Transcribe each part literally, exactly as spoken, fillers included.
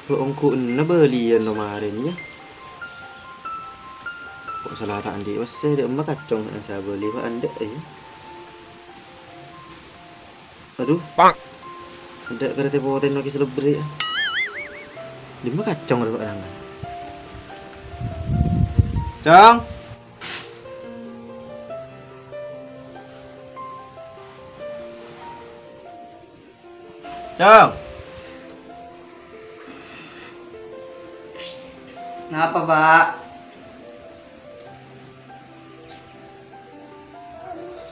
Kok ongghu enna bâliyân romarèn, yâ? Kok sala ta' andi' pèssè, dâ' emma kacong sè abâli, Pak, endâ', yâ? Aduh. Pak. Endâ' karè tè-potèna kè sè lebbi, yâ. Dâ' emma kacong rè, Pak, tangan. Cong. Cong. Napa, Pak?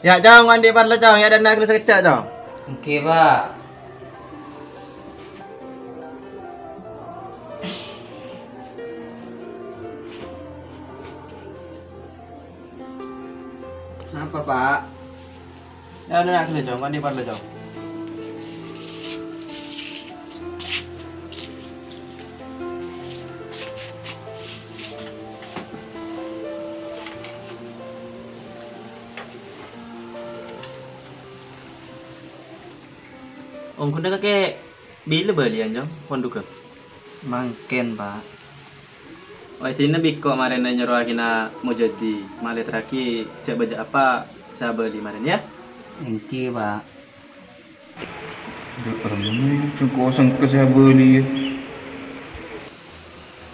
Yâ, Cong, andi' parlo, Cong. Yâ, dâ' enna' ghâllu sakejjhâ', Cong. Èngghi, Pak. Napa, Pak? Yâ, nèka ghâllu, Cong. Andi' parlo, Cong. Ongghuna kakè bilâ bâliyân, Cong, pondhugghâ? Mangkèn, Pak. Wah, dinah bi' engko' marèna nyorowaghina mojâdi, malè terraghi jhâ' bâjâ apa sè abâli marèna, yâ? Èngghi, Pak. Dâ' remma, sengko' sengko' sè abâli, yâ.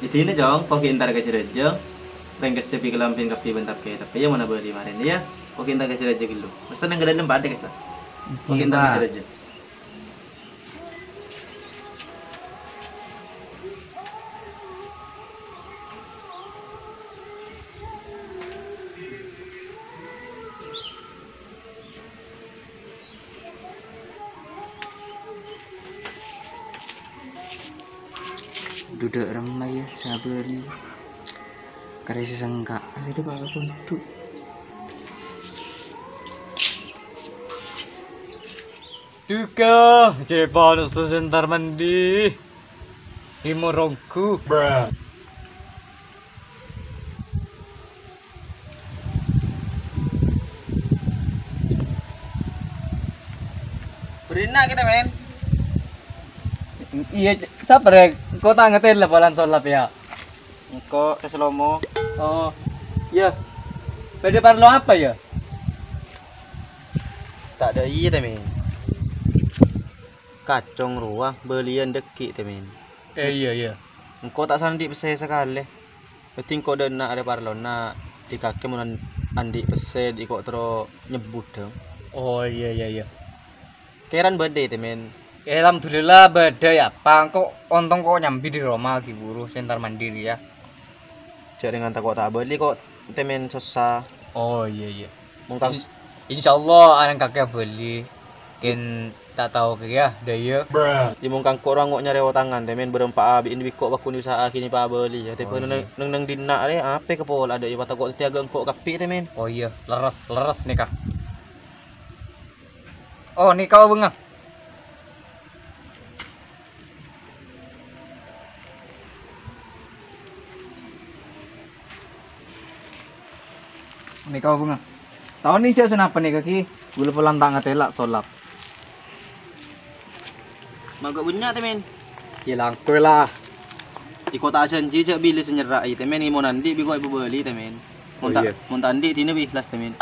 È dinah, Cong, engko' ghi' entar ka Jhârâjâ. Rèngkessè bi' kalambhi kabbhi bân tapè-tapè, yâ, mon abâli marèna, yâ. Engko' ghi' entar ka Jhârâjâ ghâllu. Pèssèna ghâllu bâdâ, kèsa. Enggghi, Pak. Engko' ghi' entar ka Jhârâjâ. Duduk remma, yâ, sabbhân. Karè sè sengka', aduh, Pak, untuk. Duka, cè' pon sè entar mandi. Timor ongghu. Bârina kita, men. Iyâ, sabbhân rè. Engko' ta' ngatèla polana solap, yâ. Engko' tes lomo. Oh, iyâ. Bâdâ parlo apa, yâ? Ta' dâ' iyâ, tè, men. Kacong rowa bâliyân dâggi', tè, men. Eh, iyâ, iyâ. Engko' ta' sè andi' pèssè sakalè. Dhâddhi engko' dâ' enna' arè parlona, dhi kakè mon an-, andi' pèssè, dhi engko' terro nyebbhut, dâng. Oh, iyâ, iyâ, iyâ. Kèran bâdâ, tè, men. Eh, alhamdulillah bâdâ, yâ, Pak. Engko' ontong ko' nyambi dâri roma ghi' buru sè entar mandi rèya. Jhâ' rèng tako' ta' abâli ko', tè, men, sossa. Oh, iyâ, iyâ. Mongkang In-, insyaallah arèng kakè abâli. Kèng ta' tao kèya, dâ' iyâ. Yâ, mongkang ko' rango' nyarè otangan, tè, men, bârâmpa'a bi' indi' bi' ko' bâkun usaha'aghi nèng pabâli. Yâ, tè, Oh, iyâ. neng-, neng-, neng dinna' rè, apè kapol adâ' yâ, patako'na tè agâ' engko' kabbhi, tè, men. Oh, iyâ, lerres, lerres nèka. Oh, nèka bânga. Nèka bânga. Taon nèka jhâ' sanapa nèka, Ki? Ghulâ polana ta' ngatèla' solap. Mago' bânnya', tè, men. Yâ, langkoy, la. Engko' ta' ajhânjhi jhâ' bilâ sè nyerra'i, tè, men. Mon andi' bi' ko' èpabâli, tè, men. Mon Oh, ta', iyâ. mon ta' andi' dinah bi' ikhlas, tè, men.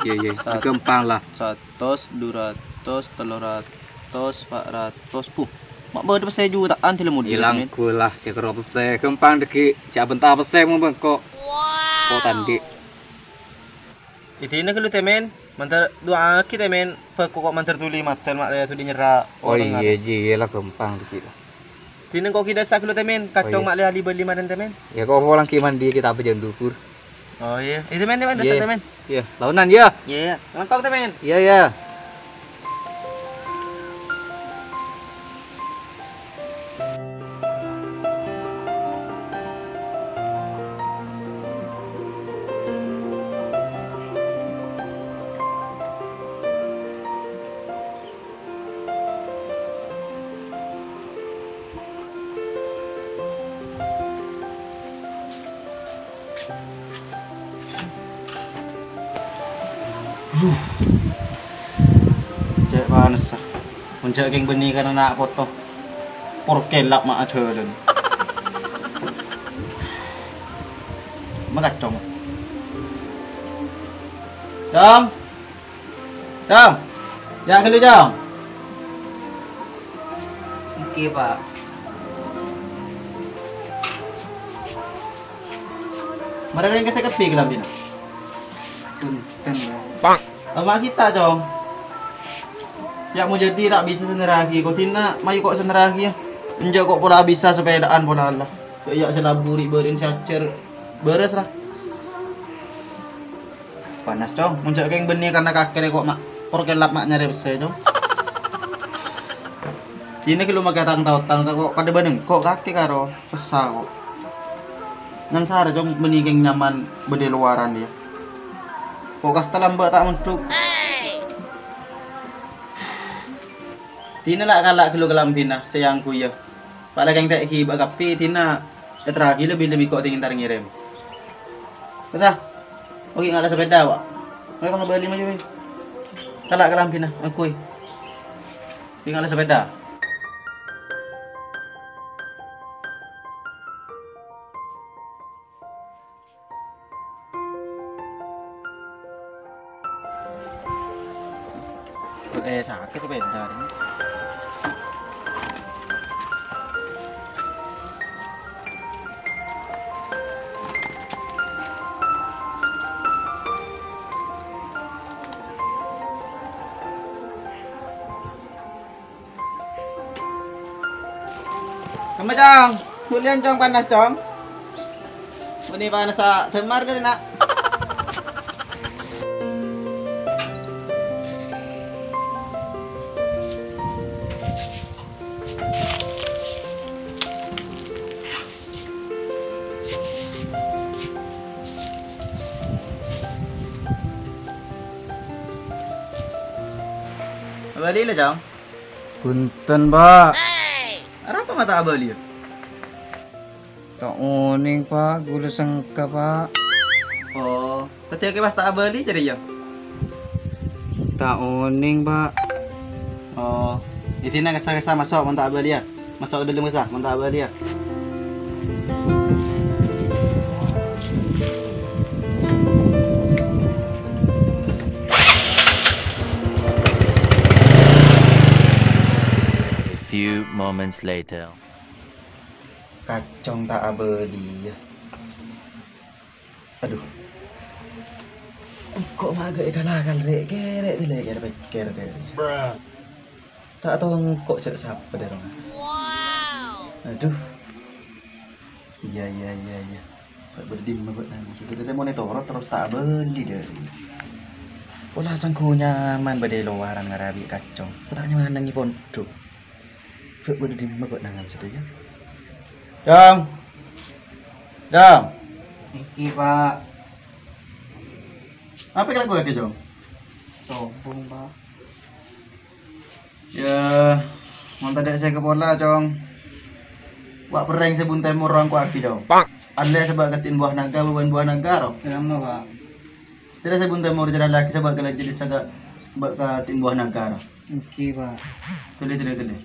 Iyâ, iyâ. Sat-, Ghâmpang, la. satos, du ratos, tello ratos, pa' ratos, bu. Ma' bâdâ pèssè juta'an dâlem model, Ilang tè, men. Gula, sè karo pèssè. Ghâmpang dâggi', jhâ' bânta pèssè mon bengko. Ko' ta' andi'. È dinah ghâllu, tè, men. Mandhâr du'aaghi, tè, men. Bâkto ko' mandhâr dhuli maddhâl, ma' lè dhuli nyerra' Oh, orèng iyâ, arè. iyâ, iyâ, la ghâmpang dâggi', la. Dinah ko' ghi' dâssa' ghâllu, tè, men. Oh, Kacong iyâ. ma' lè ali bâli marèn, tè, men. Yâ, ko' polana ghi' mandi, kita apa jân dubur. Oh, iyâ. Itu, men, itu, men, dâssa', Iyâ. tè, men. Iyâ, laonan, yâ. Iyâ, iyâ. Langkong, tè, men. Iyâ, iyâ. Cè' panessa. Mon jhâ' kèng bânnè kana' poto. Por kelap ma' ajhâlân. Ma' kacong. Cong. Cong. Yâ' ghâllu, Cong. Èngghi, Pak. Mara rèng kassa' kabbhi kalambhina. Bhunten, Pak. Ama' kita, Cong. Yâ' Mujadi ta' bisa sè nerraghi, kodina mayu ko' sè nerraghi, yâ. Enjâ' ko' pola bisa sapèdaan pola Allah. Yâ' sè labu ri' bâri'na sè ajhâr. Bârâs, ra. Panas, Cong. Mon jhâ' kèng bânnè karna kakè rè ko' ma', por kelap ma' nyarè pèssè, Cong. Dinah ghâllu makè tang-taotang ko' padâ bân engko' kakè karo sossa ko'. Nyangsara, Cong, bânnè kèng nyaman bâdâ è lowaran, yâ. Ko' kasta lambâ' ta' mondhuk. Dinah la kala' ghâllu kalambhina sè èangghuy, yâ. Pa' la kèng ta' èghibâ kabbhi, dinah èterraghi lebbi-lebbi ko' dingin tar ngèrèm. Kassa', oke ngala' sapèda, Pak. Oke, pangabâli maju, wè. Kala' kalambhina, èangghuy. Oke ngala' sapèda. Eh, sakè' sapèda rèya. Kamma, Cong? Bulian, Cong, panas, Cong. Bânnè panassa dâmar dâri, na'. Bâli la, Cong. Bhunten, Pak. Arapa ma' ta' abâli, yâ? Ta' onèng, Pak. Ghulâ sengka, Pak. Oh, dhâddhi akè pas ta' abâli jârèya? Ta' onèng, Pak. Oh, è dinna kassa-kassa maso' mon ta' abâli, yâ. Maso' ka dâlem kassa, mon ta' abâli, yâ. A few moments later. Kacong ta' abâli, yâ. Adhu. Engko' ma' ghâ' èkala-kala rè', kèrè' dilè kèr-pèkkèr kèrè'. Ta' tao engko' jâ' sapa dâremma. Adhu. Iyâ, iyâ, iyâ, iyâ. Bâ' bâdâ dimma bâ'na? Sè bâdâ mon ètoro' terros ta' abâli dâri. Pola sangghu nyaman bâdâ è lowaran ngarabi kacong. Ko' ta' nyaman neng è pondhuk. Bâ' bâdâ dimma bâ'na ngan satèya? Cong! Cong! Èngghi, Pak. Apa kala' kowe, Cong? Sobung, Pak. Yâ, mon tadâ' sè èkapola, Cong. Wa' perrèng sè bun tèmor rangko'aghi, Cong. Allè sabâ' ka tin buah naga, bâbân buah naga, ro. Kenapa, Pak? Tadâ' sè bun tèmor jârâ lagi sabâ' ka lajâ dissa ka bâ' ka tin buah naga, ro. Èngghi, Pak. Tolè, tolè, tolè.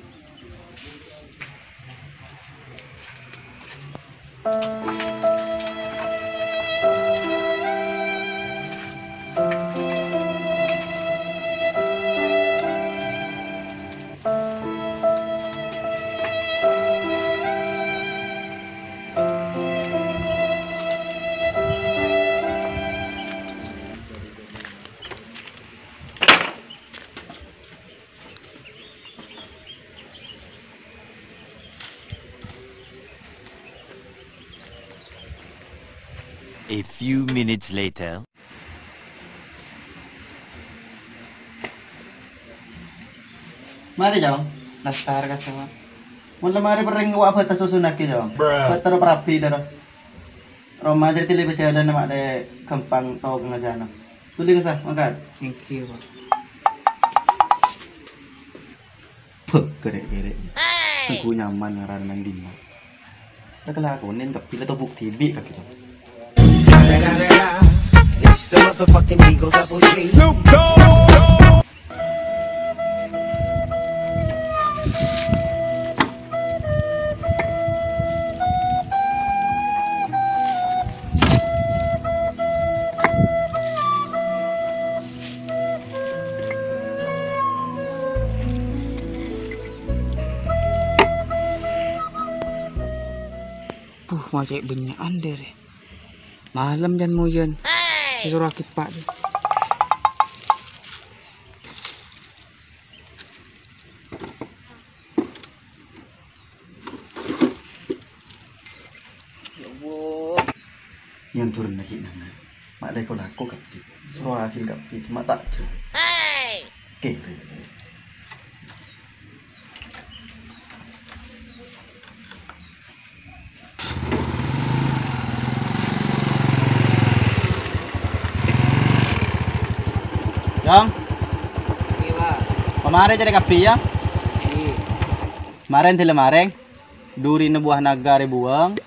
A few minutes later. Marè, Cong. Nastar ka sèwa. Mon la marè perrèng wa' bâta susunaghi, Cong. Bâta ro parabi dâro. Roma jârèya tèlè bâjâlân ma' lè ghâmpang to ka ngasana. Tolè kassa, mangkat. Èngghi, Pak. Bâh, kèrè'-kèrè'. Sangghu nyaman ngarana neng dimma. Ta' kalakonè kabbhi la tobuk dhibi' kakè, Cong. The motherfucking Eagle Double G. Snoop Dogg. Puh, ma' cè' bânnya'an, dâri malem jân mojân. Èsoro akèppa', dâri. Ya Allah. Nyandurna ghi' nanga. Ma' lako-lako kabbhi. Soro adil kabbhi. Ma' ta' jâ. Oke. Jong. Iyâ, Pak. Pamarè carè kabbhi, yâ? Iyâ. Marèn dâlem marèng. Durina buwâ naga arè buwâng.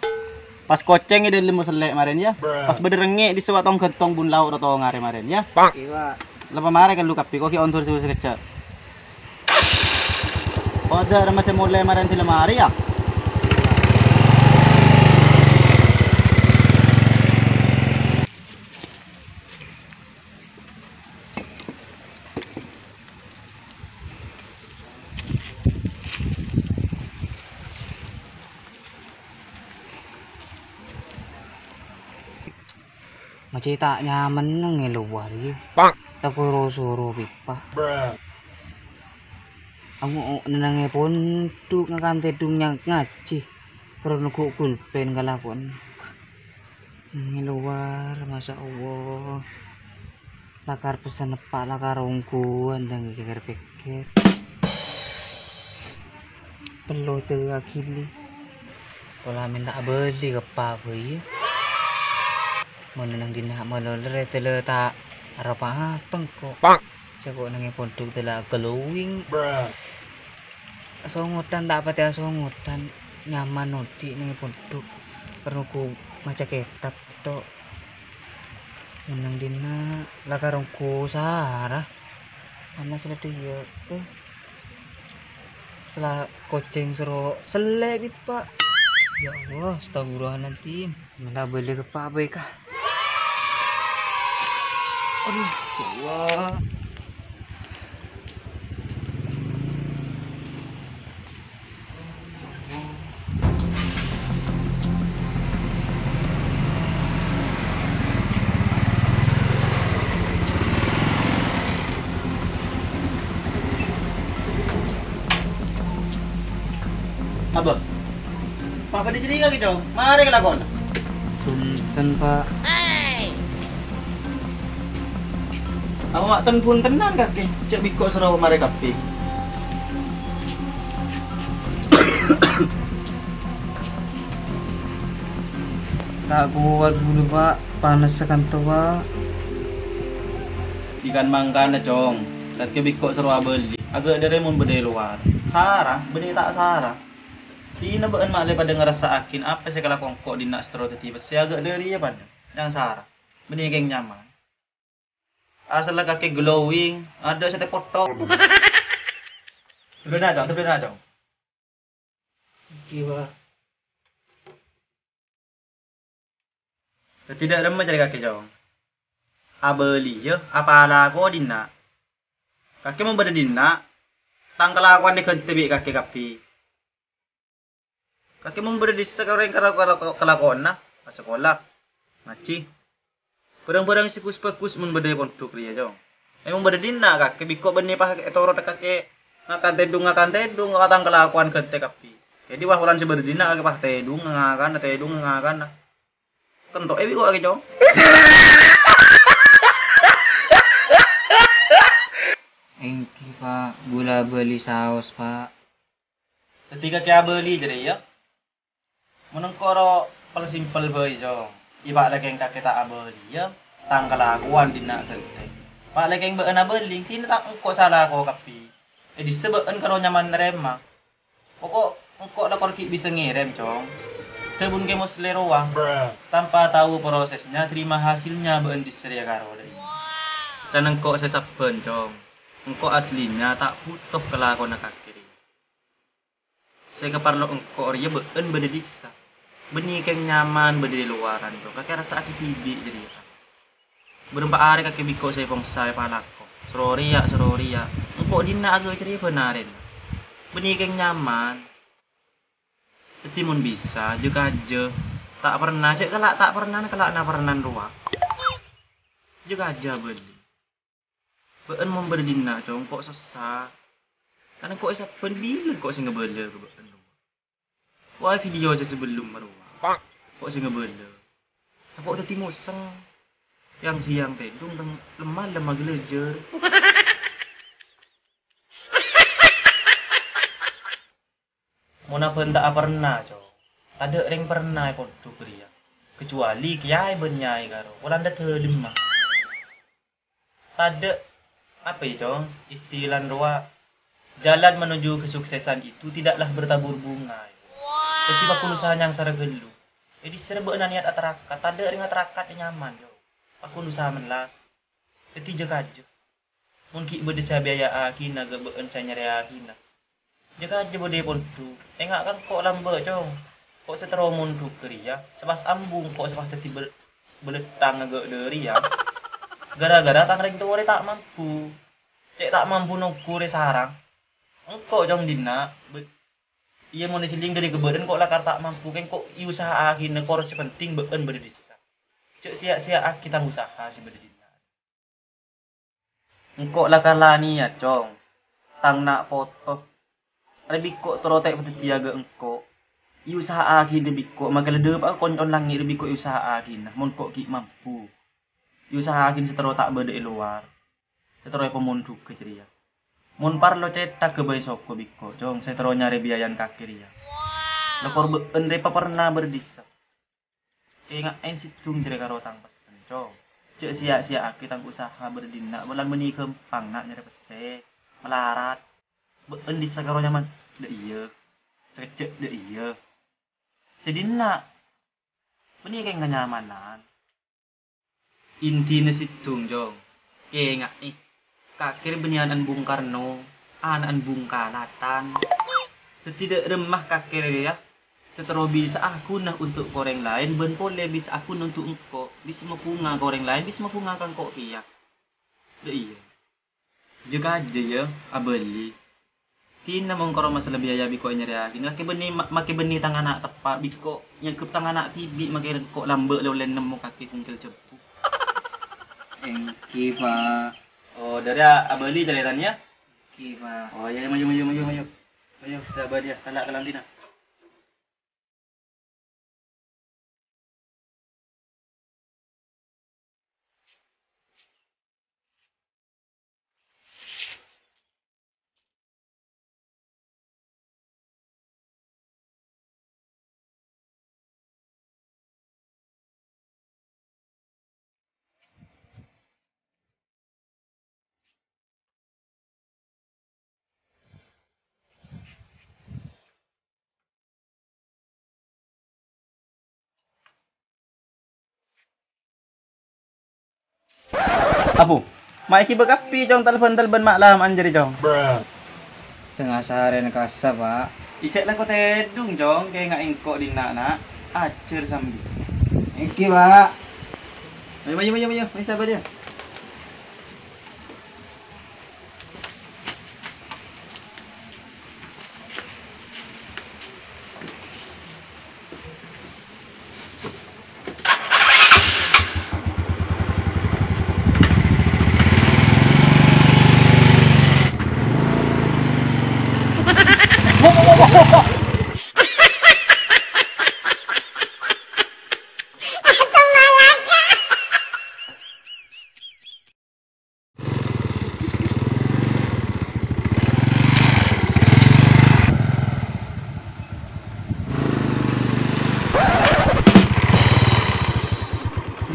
Pas kocèng è dâlem sellè' marèn, yâ. Pas bâdâ rengngè' dissa' wa tong-ghântong bun lao' roto ngarè marèn, yâ. Iyâ, Pak. La pamarè kallo kabbhi, ko' ghi' ondur sè sakejjhâ'. Kodâ remma sè molè marèn dâlem marèng, yâ. Ma' cè' ta' nyaman neng è lowar, yâ. Pak. Tako ro-soro pipa. Aku neng è pondhuk ngakan tèdung nya-, ngajhi. Karo neggu' pulpen kalakowan. Neng è lowar, masya Allah. Lakar pesen eppa', lakar ongghuwân, dâ' ngèkèr-pèkkèr. Pello tè aghili. Pola mènta abâli ka eppa' bhâi. Mon neng dinna' malolo rè tèlè ta' arapa-apa engko'. Cako' neng è pondhuk tèlè glowing. Asongotan ta' patè asongotan, nyaman odi' neng è pondhuk. Karna ghu maca kètab, tok. Neng dinna' lakar ongghu sara. Ana sala dhiyâ, eh. Sala kocèng soro sellè' pipa. Ya Allah, astagfirullahaladzim. Mènta bâli ka eppa' bhâi, ka. Aduh, ya Allah. Abâ, ma' bâdâ jârèya kakè, Cong? Marè kalakowanna. Bhunten, Pak. Apa ma' ten-bhuntenan kakè? Cè' bi' engko' soro marè kabbhi. Ta' kowat ghulâ, Pak. Panas sakanto, Pak. Ikan mangkana, Cong. Kakè bi' engko' soro abâli. Aghâ' dârè mon bâdâ è lowar. Sara, bânnè ta' sara. Dinah bâ'na ma'lè padâ ngarassa'aghin apa sè èkalako engko' dinna' sè terro dhâddhi pèssè aghâ' dâriyâ padâ. Yang sara. Bânnè kèng nyaman. Asalla kakè glowing, adâ' sè tè potto. Tebelna, Cong, tebelna, Cong. Ghi, Pak. Dhâddhi dâ' remma carè kakè, Cong? Abâliyâ, apa alako dinna'? Kakè mon bâdâ dinna', tang kalakowan èghântè bi' kakè kabbhi. Kakè mon bâdâ dissa' orèng kala-, kala-, kalakowanna, asakola, ngajhi. Bhârâng-bhârâng sè ghus-bhâghus mon bâdâ è pondhuk rèya, Cong. È mon bâdâ dinna' kakè bi' engko' bânnè pas ètoro' kakè ngakan tèdung, ngakan tèdung, tang kalakowan ghântè kabbhi. Dhâddhi wah polana sè bâdâ dinna' kakè pas tèdung, ngakan, tèdung, ngakan. Kento'è bi' engko' kakè, Cong. Èngghi, Pak. Ghulâ abâli saos, Pak. Dhâddhi kakè abâli jârèya. Mon engko' ro pel-simpel bhâi, Cong. Iyâ, pa' lèkèng kakè ta' abâliyâ, tang kalakowan dinna' ghântè. Pa' lèkèng bâ'na abâli, èngghi ta' engko' sala ko kabbhi. È dissa' bâ'na karo nyaman narèma. Poko' engko' lakor ghi' bisa ngèrèm, Cong. Dhâbuna Kè Moslè rowa, tanpa tao prosesnya, terima hasilnya bâ'ân dissa' rèya karo dhâ' iyâ. Can engko' sè sabbhân, Cong. Engko' aslinya ta' bhuto ka lakona kakè rèya. Sè èkaparlo engko' rèya bâ'ân bâdâ dissa'. Bânnè kèng nyaman bâdâ è lowaran, Cong. Kakè rassa'aghi dhibi' jârèya. Bârâmpa arè kakè bi' engko' sè èpongsa èpalako. Soro rèya, soro rèya. Engko' dinna' aghâjâ rèya bân arèna. Bânnè kèng nyaman. Dhâddhi mon bisa, jhâ' kajâ. Ta' perna, jhâ' kala' ta' perna, kala' na perna rowa. Jhâ' kajâ abâli. Bâ'ân mon bâdâ dinna', Cong, engko' sossa. Kan engko' è sabbhân bilâ engko' sè ngabâlâ ka bâ'ân rowa. Wah, video sè sabellumma rowa. Engko' sè ngabâlâ. Engko' dhâddhi mosèng. Yang-sèyang tèdung, teng lemma-lemma ghâlâjâr. Mon abân ta' aperna, Cong. Tadâ' rèng perna è pondhuk rèya. Kecuali kèyaè bân nyaè karo. Polana dhâlemma. Tadâ', apa yâ, Cong? Istilah rowa, jalan menuju kesuksesan itu tidaklah bertabur bunga. Dhâddhi, pakon usaha nyangsara ghâllu. È dissa' bâ'ân niat atarakat, tadâ' rèng atarakat nyaman, Cong. Pakon usaha mellas. Dhâddhi, jhâ' kajâ. Mon ghi' bâdâ sè abiaya'aghina ka bâ'ân sè nyarèyaghina. Jhâ' kajâ bâdâ è pondhuk. Enga' kan engko' lambâ', Cong. Engko' sè terro mondhuk ka rèya, sè pas ambu engko' sè pas dhâddhi bel-, belettang aghâ' dhâriyâ. Gara-gara tang rèng towa rè ta' mampu. Cè' ta' mampu nogghur è sarang. Engko', Cong, dinna', bâ-, iyâ, mon èsellèng dhâri ka bâ'ân engko' lakar ta' mampu, kèng engko' èusaha'aghina kor sè penting bâ'ân bâdâ dissa'. Jhâ' sèya'-sèya'aghi tang usaha sè bâdâ dinna'. Engko' la kala niyat, Cong. Tang na' poto. Rè bi' engko' terro ta' padhâddhiyâ ka engko'. Èusaha'aghina bi' engko', makè la dâpa'a kon-, kon langngè' rè bi' engko' èusaha'aghina, mon engko' ghi' mampu. Èusaha'aghina sè terro ta' bâdâ è lowar. Sè terro èpamondhughâ jârèya. Mon parlo cèthagghâ bhâi soko bi' engko', Cong, sè terro nyarè biayana kakè rèya. Lopor bâ'ân rè paperna bâdâ dissa'. Kènga'è sèttong jârèya karo tang pessen, Cong. Jhâ' sèya'-sèya'aghi tang usaha bâdâ dinna', polana bânnè ghâmpang, na', nyarè pèssè, malarat. Bâ'ân dissa' karo nyaman, dâ' iyâ. Sakejjhâ', dâ' iyâ. Sè dinna', bânnè kèng kanyamanan. Intina sèttong, Cong. Kènga'è. Kakè rè bânnè ana'na Bung Karno, ana'na Bung Kalatan. Dhâddhi dâ' remma kakè rèya sè terro bisa'a ghuna untuk ka orèng laèn, bân polè bisa'a ghuna untuk engko'. Bisa mabhunga ka orèng laèn, bisa mabhunga ka engko' kèya. Dâ' iyâ. Jhâ' kajâ, yâ, abâli. Dinna' mon karo masalah biaya bi' engko' nyarèyaghi. Makè bânnè, ma-, makè bânnè tang ana' teppa' bi' engko' nyangghep tang ana' dhibi', makè engko' lambâ' la ollè nemmo kakè kongkel jhâbbu. Èngghi, Pak. Oh, dhâri a-, abâli carètana, yâ? Èngghi, Pak. Oh, iyâ, iyâ, mayu, mayu, mayu, mayu. Mayu, sabbhân, yâ, kala' ka lantina. Abu, ma' èghibâ kabbhi, Cong, talbân-talbân ma' lama'an jârèya, Cong. Tengnga sarèna kassa, Pak. Ijâ' la engko' tèdung, Cong, kènga'è engko' dinna', na'. Ajhâr sambi. Èngghi, Pak. Mayu, mayu, mayu, mayu. Mayu, sabbhân, yâ.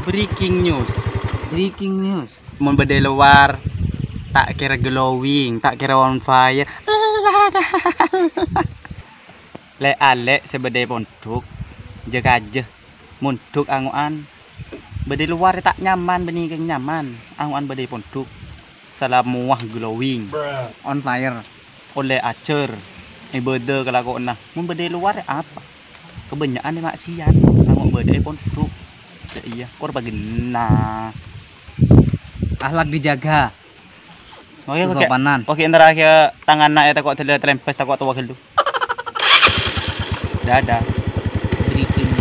Breaking news. Breaking news. Mon bâdâ è lowar, ta' kèra glowing, ta' kèra on fire. Lè'-alè' sè bâdâ è pondhuk, Jâ-kajâ, mondhuk ango'an bâdâ è lowar ta' nyaman, bânnè kèng nyaman ango'an bâdâ è pondhuk. Sala mowah glowing, on fire, ollè ajhâr, èbâdâ kalakowanna. Mon bâdâ è lowar apa? Kabânnya'an è maksiat, ango' bâdâ è pondhuk. Yâ iyâ, kor paghenna. Akhlak dijaga. Oke, oke. Kesopanan. Oke, entar aja tangan naik tako' dulu, telempes tako' tua dulu. Dadah. Breaking